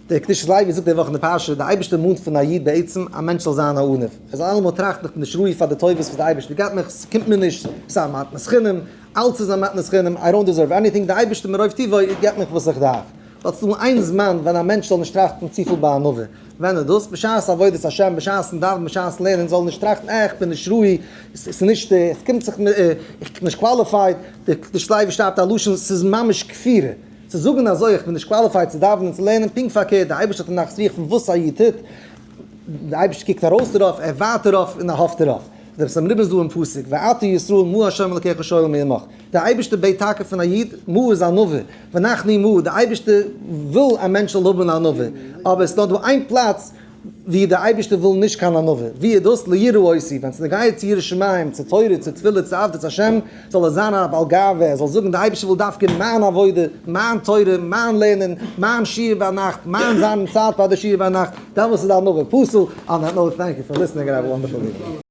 דער קדושת לוי זאגט די וואך אין די פרשה, דער אייבערשטער מאנט פון א איד בעצם א מענטש זאל זיין א עניו, ער זאל אלעמאל טראכטן איך בין נישט ראוי פאר די טובות וואס דער אייבערשטער געבט מיך, ס'קומט מיר נישט, ס'איז א מתנת חינם, אלץ איז א מתנת חינם, I don't deserve anything, דער אייבערשטער מרוב טובו געבט מיך וואס איך דארף. ווייל ס'איז דא איין זמן ווען א מענטש זאל נישט טראכטן צופיל בענווה, ווען איז דאס? בשעת עבודת השם, בשעת'ן דאווענען, בשעת'ן לערנען, זאל ער נישט טראכטן אה איך בין נישט ראוי, ס'איז נישט, עס קומט זיך מיר, איך בין נישט qualified, דער קדושת לוי שרייבט א לשון, ס'איז ממש כפירה. צו זאגן אזוי איך בין נישט qualified צו דאווענען צו לערנען, פונקט פארקערט, דער אייבערשטער האט א נחת רוח פון וואס א איד טוט, דער אייבערשטער קוקט ארויס דערויף, ער ווארט דערויף און ער האפט דערויף. דער בשם ריבן איז דא אין פסוק, ועתה ישראל מה ה' אלקיך שואל מעמך, דער אייבערשטער בעט טאקע פון א איד, מה איז ענווה, ונחנו מה, דער אייבערשטער וויל א מענטש זאל האבן ענווה, אבער עס איז נאר דא איין פלאץ ווי דער אייבערשטער וויל נישט קיין ענווה, ווי איז דאס? ליראה אותי, ווען ס'איז נוגע צו יראת שמים, צו תורה, צו תפילה, צו עבודת השם, זאל ער זיין א בעל גאווה, ער זאל זאגן דער אייבערשטער וויל דווקא מיין עבודה, מיין תורה, מיין לערנען, מיין שיעור ביינאכט, מיין זיין אין צייט פאר די שיעור ביינאכט, דעמאלס איז די ענווה פסול, on that note, thank you for listening and have a wonderful evening.